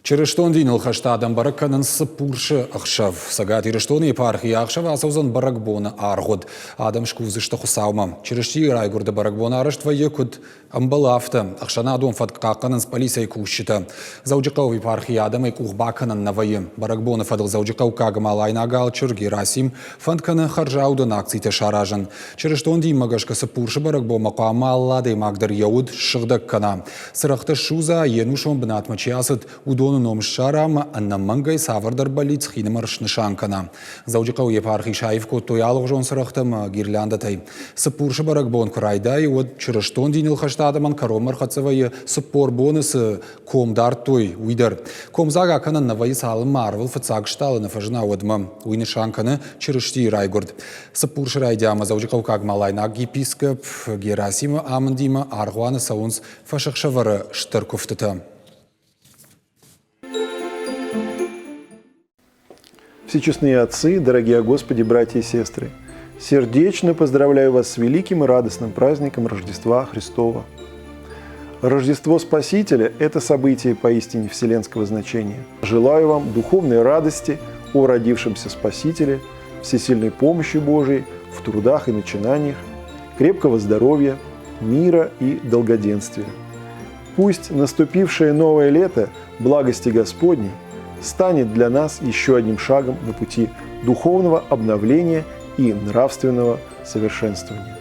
Чырыстон диныл хӕст адӕм бӕрӕг кӕнынц Цыппурсы ӕхсӕв. Цӕгат Ирыстоны епархийы ӕхсӕв ацӕудзӕн бӕрӕгбоны аргъуыд. Адӕм скувдзысты Хуыцаумӕ. Чырыстийы райгуырды бӕрӕгбон арӕзт вӕййы куыд ӕмбӕлы, афтӕ. Ӕхсӕнадон фӕтк хъахъхъӕнынц пъӕлицӕйы кусджытӕ. Дзӕуджыхъӕуы епархийы адӕмӕй къух бакӕнӕн нӕ вӕййы. Бӕрӕгбоны фӕдыл дзӕуджыхъӕуккаг ӕмӕ алайнаг алчыр Герасим фӕнд кӕны хӕрзаудӕн акцитӕ саразын. Чырыстон динмӕ гӕсгӕ Цыппурсы бӕрӕгбонмӕ хъуамӕ алы адӕймаг дӕр йӕ уд ссыгъдӕг кӕна. Цырӕгътӕ ссудза, йе нусон бынатмӕ чи ацыд, уыдоны ном ссара ӕмӕ ӕнӕмӕнгӕй цавӕрдӕр бӕллиц хинымӕр снысан кӕна. Дзӕуджыхъӕуы епархи саив кодтой алыгъуызон цырӕгътӕ ӕмӕ гирляндӕтӕй. Цыппурсы бӕрӕгбон куы райдайы, уӕд чырыстон диныл хӕст адӕмӕн кӕронмӕ ӕрхӕццӕ вӕййы 40 боны цы ком дардтой, уый дӕр. Комдзаг акӕнӕн нӕ вӕййы, цалынмӕ арвыл фыццаг стъалы нӕ фӕзына, уӕдмӕ. Уый нысан кӕны Чырыстийы райгуырд. Цыппурсы райдианмӕ Дзӕуджыхъӕуккаг малайнаг епископ Герасимы амындимӕ аргъуаны цӕуынц фӕсахсӕвӕры стыр куывтытӕ. Всечестные отцы, дорогие Господи, братья и сестры, сердечно поздравляю вас с великим и радостным праздником Рождества Христова. Рождество Спасителя – это событие поистине вселенского значения. Желаю вам духовной радости о родившемся Спасителе, всесильной помощи Божией в трудах и начинаниях, крепкого здоровья, мира и долгоденствия. Пусть наступившее новое лето благости Господней станет для нас еще одним шагом на пути духовного обновления и нравственного совершенствования.